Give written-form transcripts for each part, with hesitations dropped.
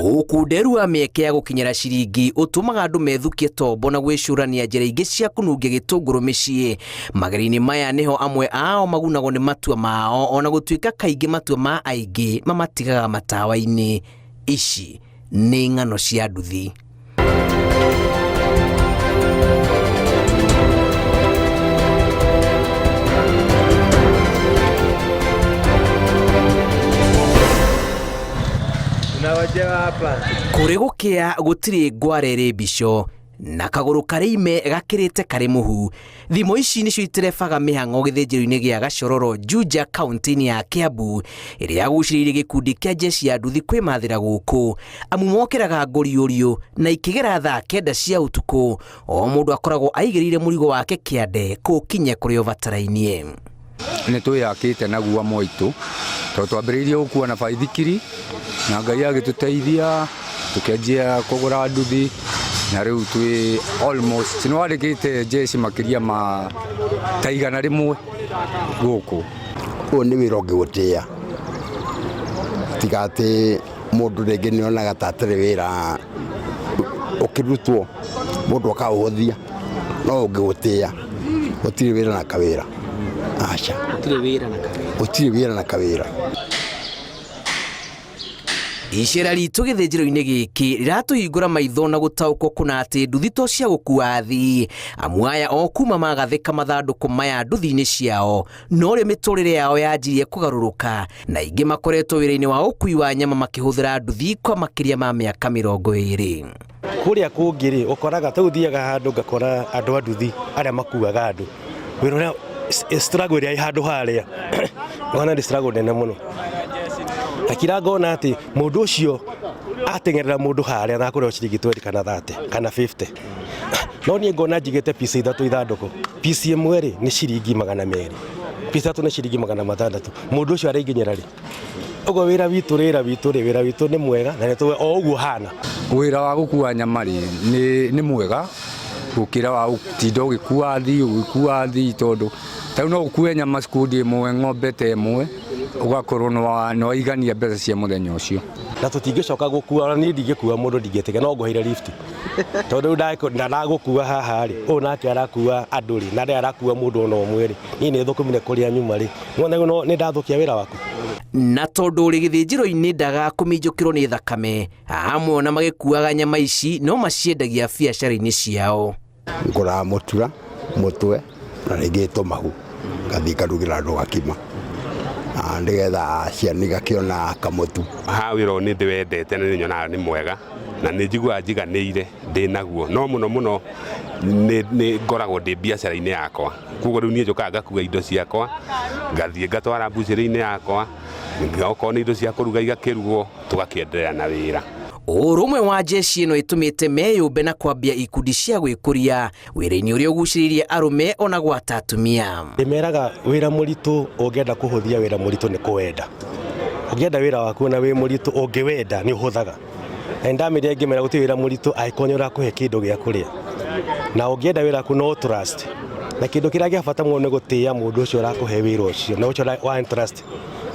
Ũkunderu wa mĩeke ya gũkinyĩra ciringi ũtũmaga andũ methukie tombo na gwĩcũrania njĩra ingĩ cia kũnungia gĩtũngũrũ mĩciĩ. Magerio-inĩ maya nĩho amwe ao magunagwo nĩ matua mao ona gũtuĩka kaingĩ matua ma aingĩ mamatigaga matawa-inĩ. Ici nĩ ng'ano cia nduthi. Kũrĩ gũkĩa gũtirĩ ngware ĩrĩ mbico na kagũrũ karĩ ime gakĩrĩte karĩ mũhu. Thimo ici nĩcio iterebaga mĩhang'o gĩthĩnjĩro-inĩ gĩa Gachororo, Juja, kaunti-inĩ ya Kiambu, ĩrĩa yagucĩrĩirie gĩkundi kĩa jeshi ya nduthi kwĩmathĩra gũkũ, amu mokĩraga ngũriũriũ na ikĩgera thaa kenda cia ũtukũ, o mũndũ akoragwo aigĩrĩire mũrigo wake kĩande kũũkinyia kũrĩa ũbatarainie. Nĩ twĩyakĩte naguo amwe aitũ, tondũ twambĩrĩirie gũkua na baithikiri, na Ngai agĩtũteithia tũkĩanjia kũgũra nduthi, na rĩu twĩ almost nĩ wandĩkĩte jeshi makĩria ma ta 100 gũkũ. Ũyũ nĩ wĩra ũngĩgũtĩa, tiga atĩ mũndũ rĩngĩ nĩ onaga ta atarĩ wĩra ũkĩrutwo mũndũ akaũhũthia, no ũngĩgũtĩa gũtirĩ wĩra na kawĩra, aca, gũtirĩ wĩra na kawĩra. Icera ritũ gĩthĩnjĩro-inĩ gĩkĩ rĩratũhingũra maitho na gũtaũkwo kũna atĩ nduthi to cia gũkua athii, amu aya o kuma magathĩka mathandũkũ maya nduthi-inĩ ciao norĩo mĩtũrĩre yao yanjirie kũgarũrũka na aingĩ makoretwo wĩra-inĩ wa ũkui wa nyama makĩhũthĩra nduthi kwa makĩria ma mĩaka 20. Kũrĩa kũngĩ rĩ, ũkoraga ta rĩu thiaga handũ ngakora andũ a nduthi arĩa makuaga andũ, wĩra ũrĩa struggle ĩrĩa ĩ handũ harĩa ngona nĩ struggle nene mũno. Ngakira ngona atĩ mũndũ ũcio ateng'erera mũndũ harĩa na akũrĩhwo ciringi 20 kana 30 kana 50, no niĩ ngona njigĩte piece ithatũ ithandũkũ, piece ĩmwe rĩ nĩ ciringi 200, piece ithatũ nĩ ciringi 600, mũndũ ũcio arĩnginyĩra rĩ? Ũguo wĩra witũ wĩra witũ rĩ wĩra witũ nĩ mwega na nĩ o ũguo ũhana. Wĩra wa gũkua nyama rĩ nĩ mwega gũkĩra wa gũtinda ũgĩkua athii ũgĩkua athii tondũ ta rĩu no ũkue nyama skundi ĩmwe ng'ombe ta ĩmwe ũgakorwo nĩ waigania mbeca cia mũthenya ũcio. Na tũtingĩcoka gũkua ona niĩ ndingĩkua mũndũ ndingĩtĩkĩra no ngũheire lift tondũ rĩu ndagũkua haha rĩ ũyũ nake arakua andũ rĩ na ndarĩ arakua mũndũ ona ũmwe rĩ niĩ nĩ thũkũmire kũrĩa nyuma rĩ nĩwona rĩu nĩ ndathũkia wĩra waku. Na tondũ ũrĩ gĩthĩnjĩro-inĩ ndaga kũminjũkĩrwo nĩ thakame, amwe ona magĩkuaga nyama ici no maciendagia biacara-inĩ ciao. Ngũraga mũtura, mũtwe na rĩngĩ tũmahu ngathiĩ ngarugĩra andũ gakima na nĩgetha ciana igakĩona kamũtu. Haha wĩra ũyũ nĩ ndĩwendete na nĩ nyonaga nĩ mwega na nĩ njiguaga njiganĩire ndĩ naguo no mũno mũno nĩ ngoragwo ndĩ biacara-inĩ yakwa koguo rĩu niĩ njũkaga ngakua indo ciakwa ngathiĩ ngatwara mbucĩrĩ-inĩ yakwa okorwo nĩ indo cia kũruga igakĩrugwo tũgakĩenderea na wĩra. Ũrũmwe wa jeshi ĩno ĩtũmĩte meyũmbe na kwambia ikundi cia gwĩkũria wĩra-inĩ ũrĩa ũgucĩrĩirie arũme ona gwata atumia. Ndĩmeraga wĩra mũritũ ũngĩenda kũhũthia wĩra mũritũ nĩ kũwenda. Ũngĩenda wĩra waku ona wĩ mũritũ ũngĩwenda nĩ ũhũthaga. Na nĩndamĩrire ngĩmera gũtirĩ wĩra mũritũ angĩkorwo nĩ ũrakũhe kĩndũ gĩa kũrĩa. Na ũngĩenda wĩra waku no trust. Na kĩndũ kĩrĩa gĩa bata mũno nĩ gũtĩa mũndũ ũcio ũrakũhe wĩra ũcio na ũcio wa entrust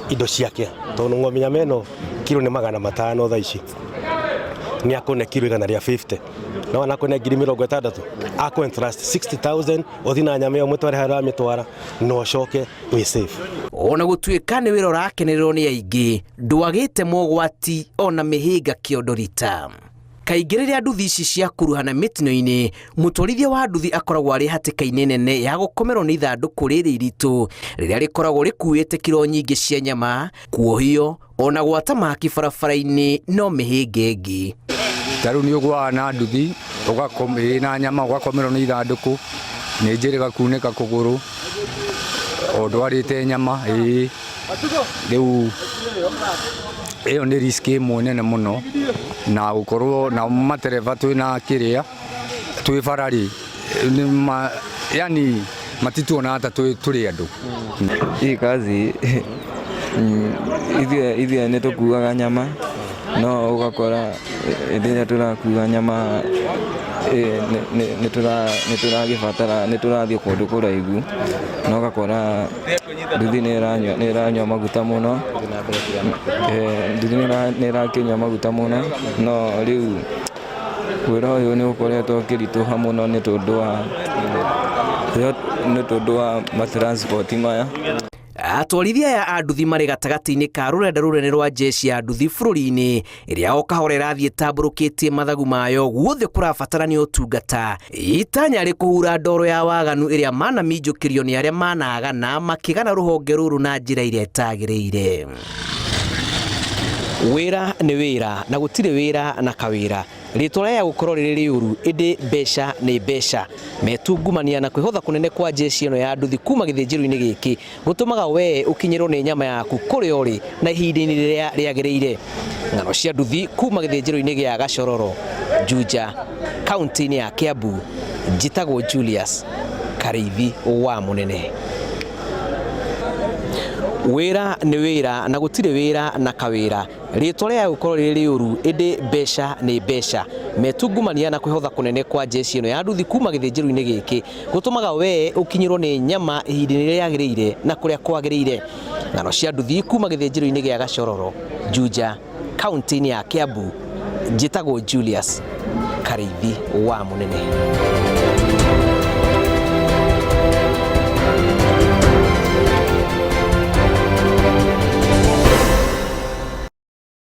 indo ciake. Tondũ ng'ombe nyama ĩno kiro nĩ 500 thaa ici. Nĩ akũne kiro 150. No ona akũne 60,000 akũ entrust 60,000 ũthiĩ na nyama ĩyo mũtware harĩa ũramĩtwara na ũcoke wĩ safe. Ona gũtuĩka nĩ wĩra ũrakenererwo nĩ aingĩ, ndwagĩte mogwati ona mĩhĩnga kĩondo rita. Kaingĩ rĩrĩa nduthi ici ciakuruhana mĩtino-inĩ, mũtwarithia wa nduthi akoragwo arĩ hatĩka-inĩ nene ya gũkomerwo nĩ ithandũkũ rĩrĩ iritũ rĩrĩa rĩkoragwo rĩkuĩte kiro nyingĩ cia nyama, kuohio ona gwata mahaki barabara-inĩ no mĩhĩnga ĩngĩ. Ta rĩu nĩ ũgũaga na nduthi ĩna nyama ũgakomerwo nĩ ithandũkũ nĩ njĩrĩga kunĩka kũgũrũ o ndwarĩte nyama ĩĩ rĩu ĩyo nĩ risk ĩmwe nene mũno na gũkorwo na matereba twĩna kĩrĩa twĩ bara rĩ yani matituonaga ta tũrĩ andũ. Hii kazi ithuĩ nĩ tũkuaga nyama no ũgakora hĩndĩ ĩrĩa tũrakua nyama nĩ tũragĩbatara nĩ tũrathiĩ kũndũ kũraihu na ũgakora Nduthi nĩ ĩranyua maguta mũno, nduthi nĩ ĩrakĩnyua maguta mũno, no rĩu wĩra ũyũ nĩ ũkoretwo ũkĩritũha mũno nĩ tondũ wa matransport maya. Atwarithia aya a nduthi marĩ gatagatĩ-inĩ ka rũrenda rũnene rwa jeshi ya nduthi bũrũri-inĩ ĩrĩa o kahora ĩrathiĩ ĩtambũrũkĩtie mathagu mayo guothe kũrabatarania ũtungata. Itanya rĩ kũhura ndoro ya waganu ĩrĩa manaminjũkĩrio nĩ arĩa managana makĩgana rũhonge rũrũ na njĩra ĩrĩa ĩtagĩrĩire. Wĩra nĩ wĩra na gũtirĩ wĩra na kawĩra. Rĩtwa rĩa gũkorwo rĩrĩ rĩũru ĩndĩ mbeca nĩ mbeca. Metungumania na kwĩhotha kũnene kwa jeshi ĩno ya nduthi kuma gĩthĩnjĩro-inĩ gĩkĩ gũtũmaga we ũkinyĩrwo nĩ nyama yaku kũrĩa ũrĩ na ihinda-inĩ rĩrĩa rĩagĩrĩire. Ng'ano cia nduthi kuma gĩthĩnjĩro-inĩ gĩa Gachororo, Juja, kaunti-inĩ ya Kiambu, njĩtagwo Julius Karĩithi wa Mũnene. Wĩra nĩ wĩra na gũtirĩ wĩra na kawĩra. Rĩtwa rĩa gũkorwo rĩrĩ rĩũru ĩndĩ mbeca nĩ mbeca. Metungumania na kwĩhotha kũnene kwa jeshi ĩno ya nduthi kuma gĩthĩnjĩro-inĩ gĩkĩ gũtũmaga we ũkinyĩrwo nĩ nyama ihinda-inĩ rĩrĩa rĩagĩrĩire na kũrĩa kwagĩrĩire. Ng'ano cia nduthi kuma gĩthĩnjĩro-inĩ gĩa Gachororo, Juja, kaunti-inĩ ya Kiambu, njĩtagwo Julius Karĩithi wa Mũnene.